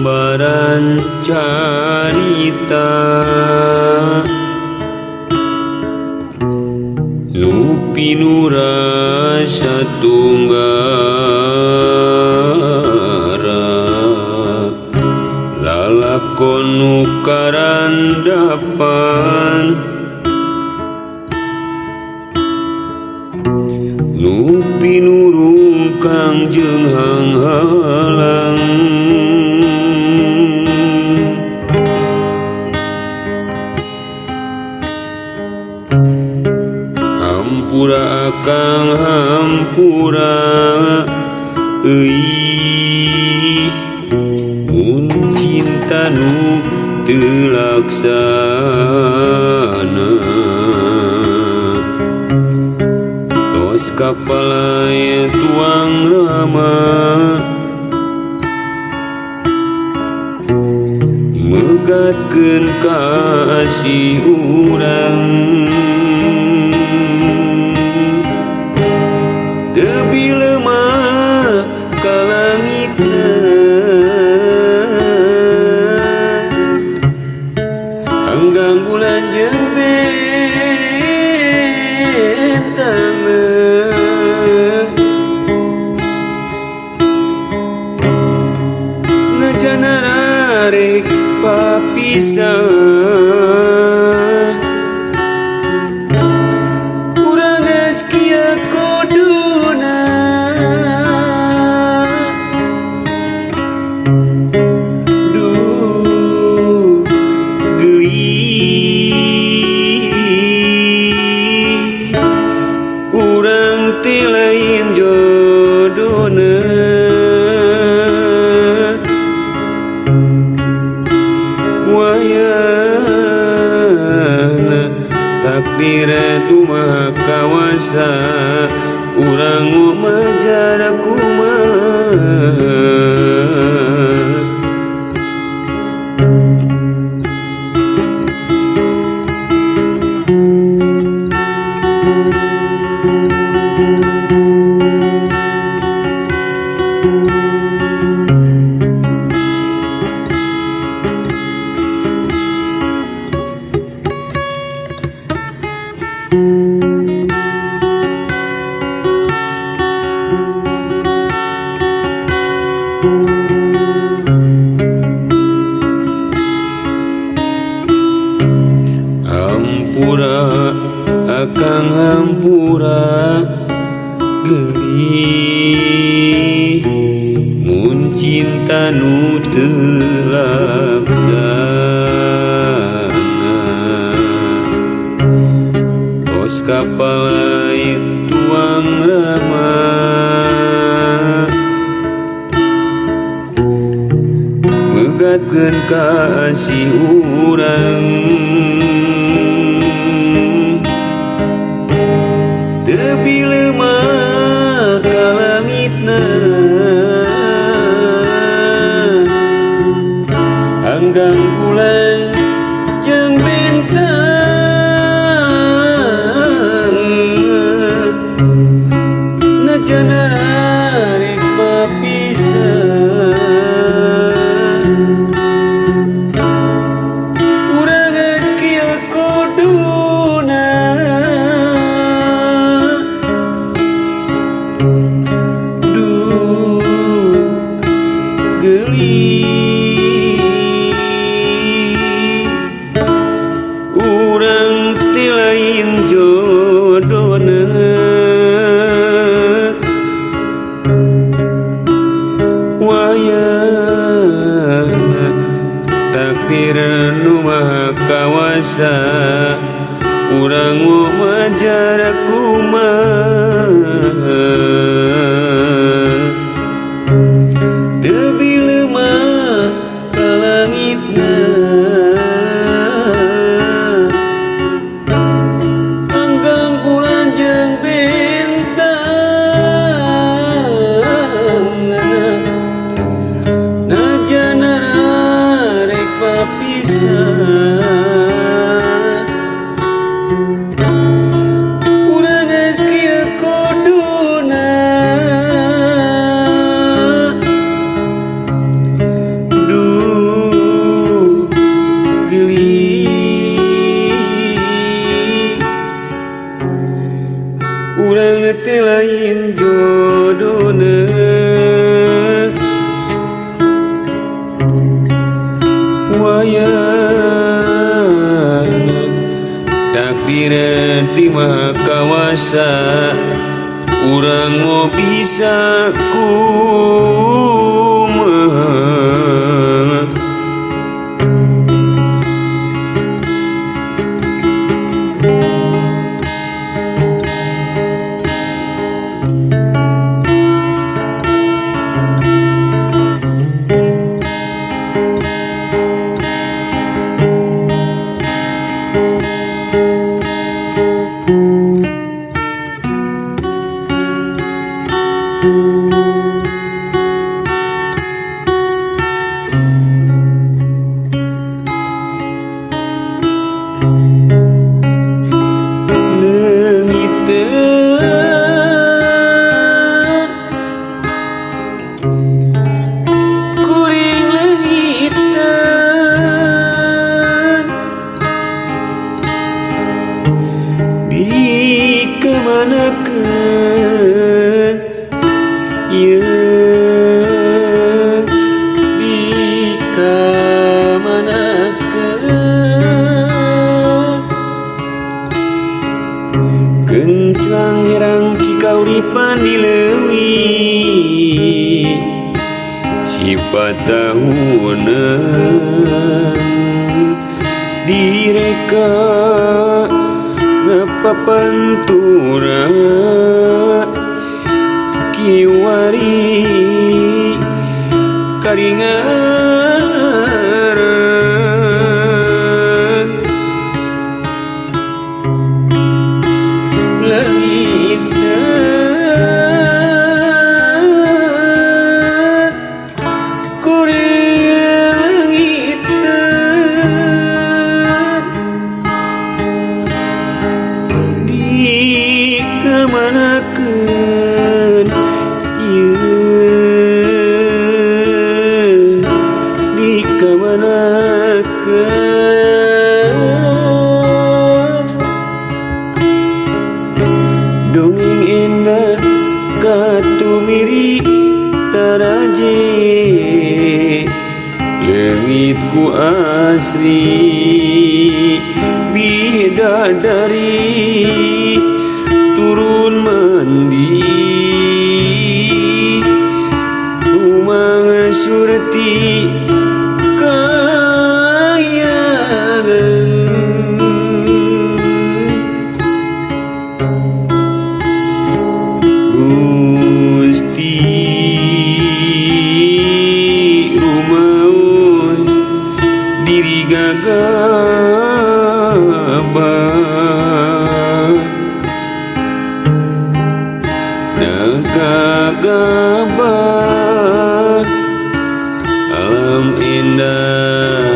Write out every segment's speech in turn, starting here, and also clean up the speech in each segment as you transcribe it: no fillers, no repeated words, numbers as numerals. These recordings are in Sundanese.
Lembaran carita nu pinurasa tunggara lalakon nu karandapan nu pinurungkang jeung hanghalang. Hampura akang hampura euy mun cinta nu teu laksana tos kapalai tuang rama megatkeun kasih urang. Tebi lemah ka langitna anggang bulan jeung bentangna najan arek papisah. Urang geus kieu kuduna duh geulis urang teh lain jodona. Wayahna takdir tu maha kawasa urang majar kumaha. Hampura akang hampura geulis mun cinta nu teu laksana tos kapalai tuang rama megatkeun kasih urang. Tebi lemah ka langitna anggang bulan jeung bentang najan arek papisah urang geus kieu kuduna duh geulis urang teh lain jodona. Wayahna takdir nu maha kawasa urang majar kumaha. Tebi lemah ka langitna anggang bulan jeung bentangna najan arek papisah urang geus kieu. jodona. Wayahna takdir di Maha Kawasa, urang moal bisa kumaha. Leungiteun kuring, leungiteun dikamanakeun ieu, dikamanakeun. Kenclang herang Cikauripan di leuwi sifat tahunan direka ngapapantura kiwari karingaran. Leungiteun kuring, leungiteun dikamanakeun ieu, dikamanakeun. Dongeng endah katumiri taraje leungit ku asri bidadari turun mandi Umang Surti kayangan. Gusti rumaos diri gagabah, gagabah alam indah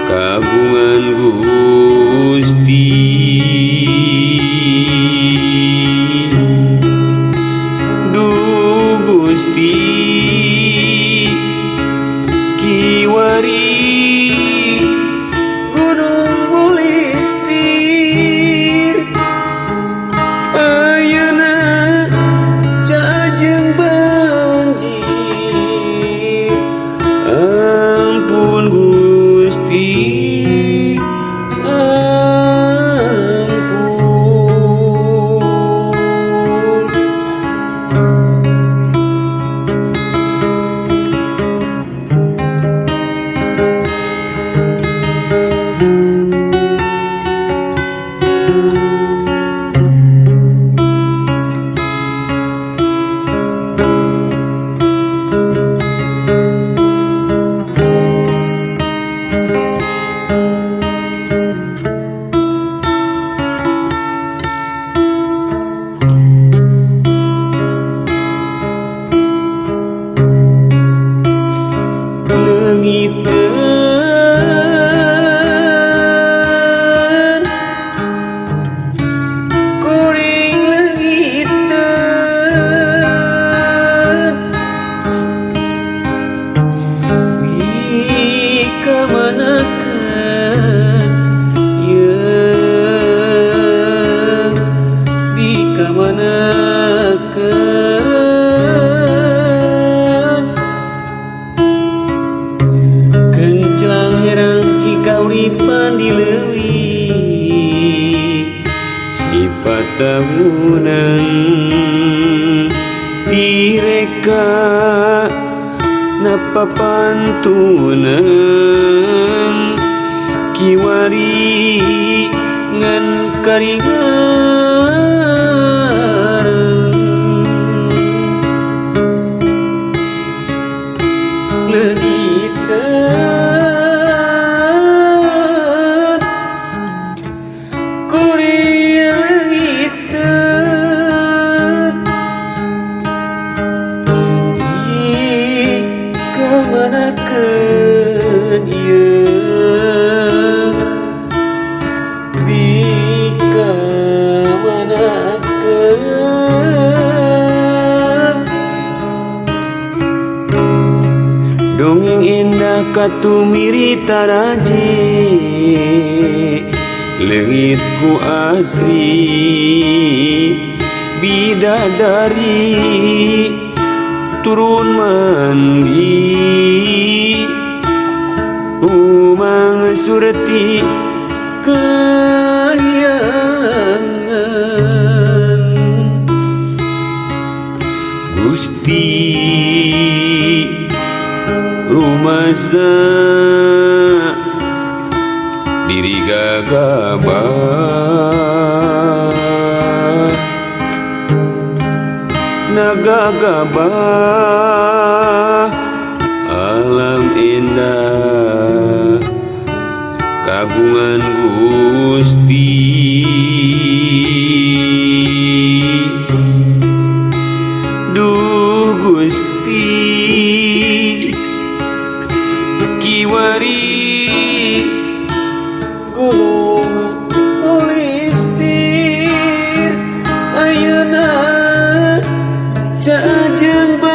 kagungan Gusti. Duh Gusti kiwari Gunung Bulistir ayeuna caajeng banjir. Ampun Gusti, ampun. Tahunan direka napapantunan kiwari ngan karingareng leungiteun kuring leungiteun dikamanakeun ieu dikamanakeun. Dongeng indah katumiri taraje leungit ku asri bidadari turun mandi Umang Surti kahyangan. Gusti rumasa diri gagabah nagagabah alam indah kagungan Gusti. Duh Gusti kiwari gunung ulistir ayeuna caajeng.